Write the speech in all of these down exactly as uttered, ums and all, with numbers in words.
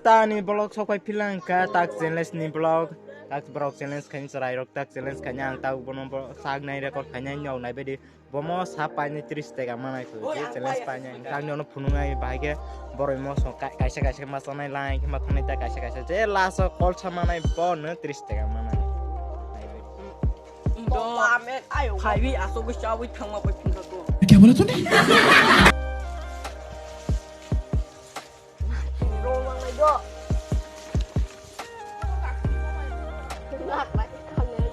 Tani vlog sok pai philang kha, tak challenge ni vlog, tak borok challenge khaini chwrai rok, tak challenge khaini ang tak bono bo sak nai record khaini ang nai bedi bomo sa paini tris taka manai ko je challenge paini ang tak ni ono phunung ai bahai khe boroi mo song kaisa kaisa ma sanai lai khe ma thangnai ta kaisa kaisa je last o kol sa manai bo no tris taka manai. Phaiwi asogwi chawi thangma bai phunukha ko. Kya bola tune?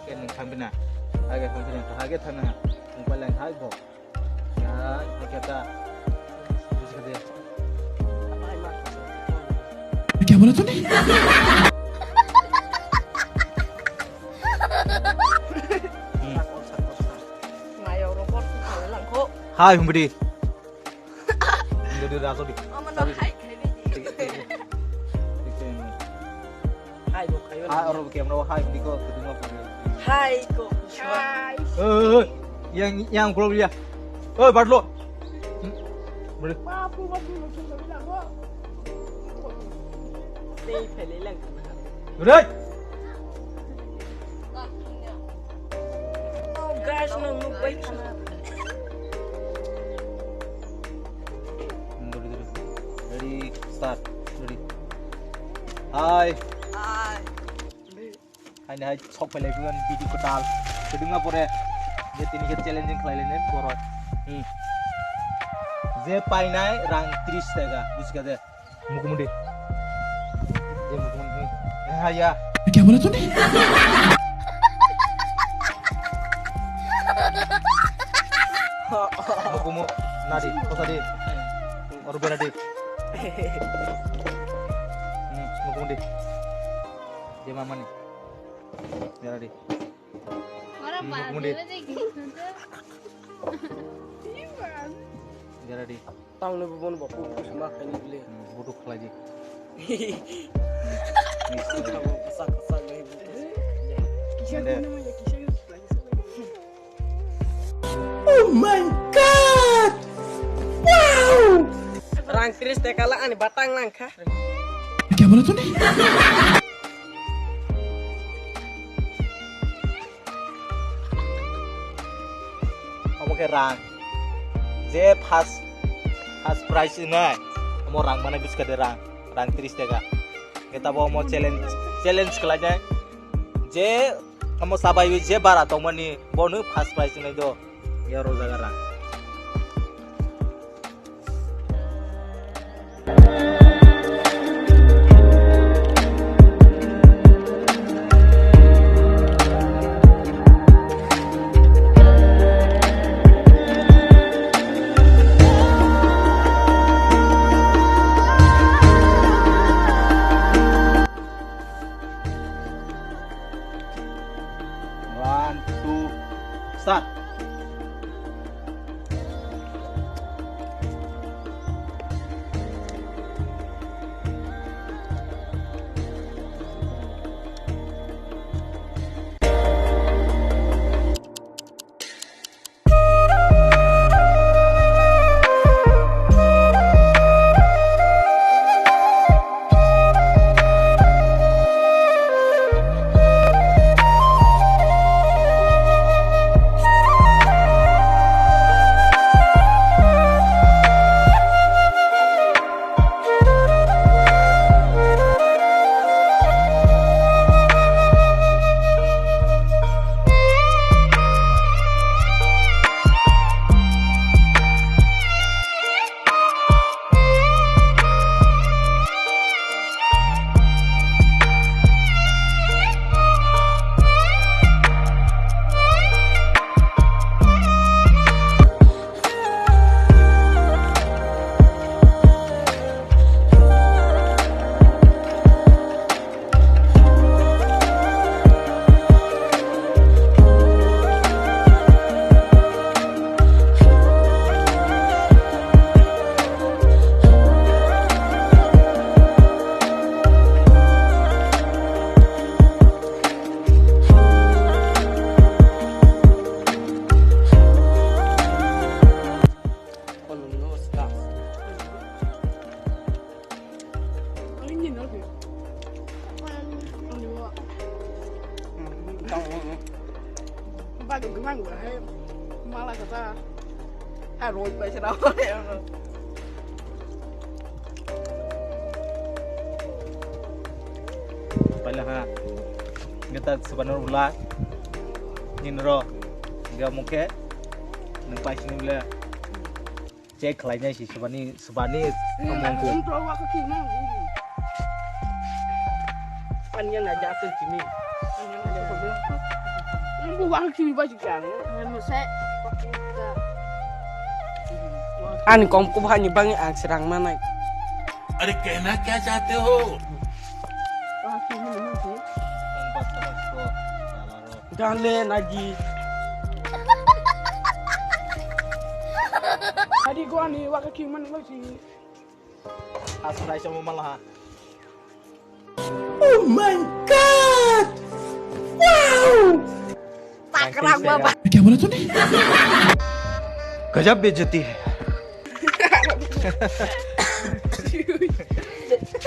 Khe nwng thang bina. Hage thang bina. Hage thang na. Nwng pai lang thai bo. Ya, hage ta. Buji kha de. Kya bola tune? Hai, humbidi. Jadi raso di. Omo no hai khai di. Hai go khai. Ah, oro camera hai di ko kedua ko. Hai go. Hai. Eh, eh, eh. Yang yang problem ya. Eh, Barlo. Boleh. Tei phele lang kana. Udah. Oh, guys, no, no, wait. Ready, start. Ready. Hai. Hai. Hai, hai, sok pelai kuan video kotal. Kedua pore. Dia tini ke challenging khlai lene borok. Hmm. Je painai rang tris taka. Buji kha de. Mukumundi. Ye mukumundi. Eh, ha, ya. Kya bola tune? Mukumu, nadi, kosadi. Oru beradi. Hmm, mukumundi. Ye mamani. Beradi. Ora Hmm, mukumundi. Beradi. Tang le bubun bo pu pu ma khaini bile. Hmm, budu khlai di. Kisa kisa le budu. Ande. Oh my God! Wow! Rang tris taka la ani batang lang kha. Kya bola tune? Omo khe rang. Je first, first prize wngnai, omo rang manai buji kha de rang, rang tris taka. Khe tabo omo challenge, challenge khlai nai. Je omo sabai je bara tongmani bono first prize wngnai do. Yaro jaga rang. One, two, start. Bagi gimana gua, hai, malah kata, hai, road pai sih. Paila ha. Kita sebenarnya ulah. Ini ro. Dia mungkin. Nempai sini boleh. Check khlainai si subani, subani omongku. Pan yang aja asal sini. Ini buang sini baju kan. Ani kom ko bhani bangi ang serang manai. अरे कहना क्या चाहते हो? Dale naji. Adi gua ni waka kiman lo si. Asrai sama malah. Oh my God! Wow! Pakrak baba. क्या बोला तूने? गजब बेइज्जती है।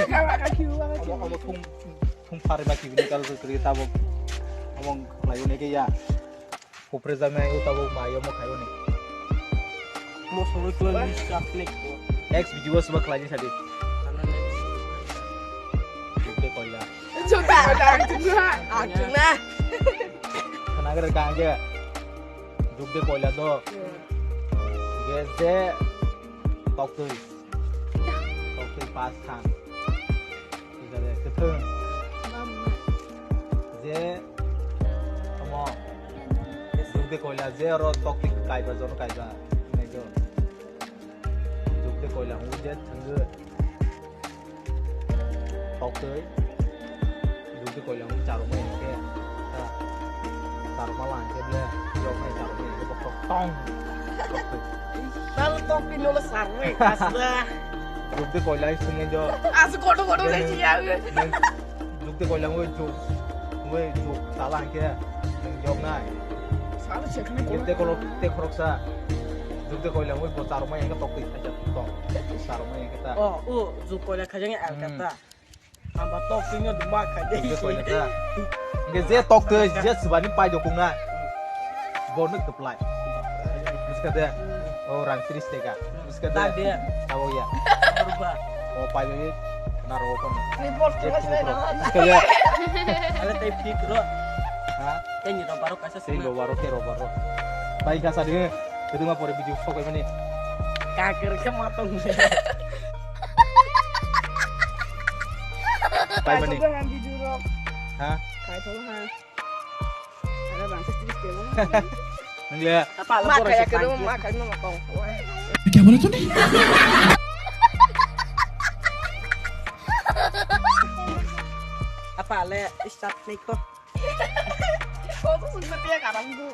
Waka kiman lo si. Thung phari ba kibini kal kwrwi tabuk. Among khlaio ne ke ya. Upre jang nai utabuk mai omo khaio ne. Mo solo tuan sapne ko. Next video suba khlaini sadi. Jukde koila. Jukde koila. Jukde koila. Khana gare gange. Jukde koila do. Ge je toktui. Toktui pas khan. Kwthwng. Je omo. Jukde koila je oro toktui kaiba jono kaiba. Jukde koila hwnwi je thwngwi. Toktui. Jukde koila hwnwi charwkmani hwnkhe. Charwkma la hwnkhe ble. Yoknai charwkmani hwnkhe bokhok tong. Toktui. Nalo toktui nolo sarwi kasla. Jukde koila swngwi jo. Asu kodo kodo le siya. Jukde koila wngwi juk, wngwi juk chala hwnkhe nwng yoknai. Salo se khwnai kono. Tei khorok, tei khoroksa. Jukde koila wngwi bo charwkmani hwnkhe toktui khaijak tong. Charwkmani hwnkhe ta. O, o, juk koila khaijak ang kata. Amba toktui no duma khaijak. Jukde koila ta. Hwnkhe je toktui, je swbani paidok wngnai. Bo nwk kwplai. Buskha de. O rang tris teka. Buskha de. Tang de. Tabo ya. Ruba. O pai bai. Na ro kon. Ni bol je tu tu mas tu. Buskha ya. Ale tei fit ro. Ha? Tei ni ro baro kaisa. Tei ro baro, tei ro baro. Pai ka sadi. Kedua pore video sok pai mani. Kaker ke matong. Pai mani. Kaisa bahan video ro. Ha? Kaisa bahan. Ada bangsa tris de. Nang le. Apa le? Mak kaya kedua mak kaya mama kong. क्या बोला तूने? Apa le? Start ni ko. Kau tu sudah dia karang tu.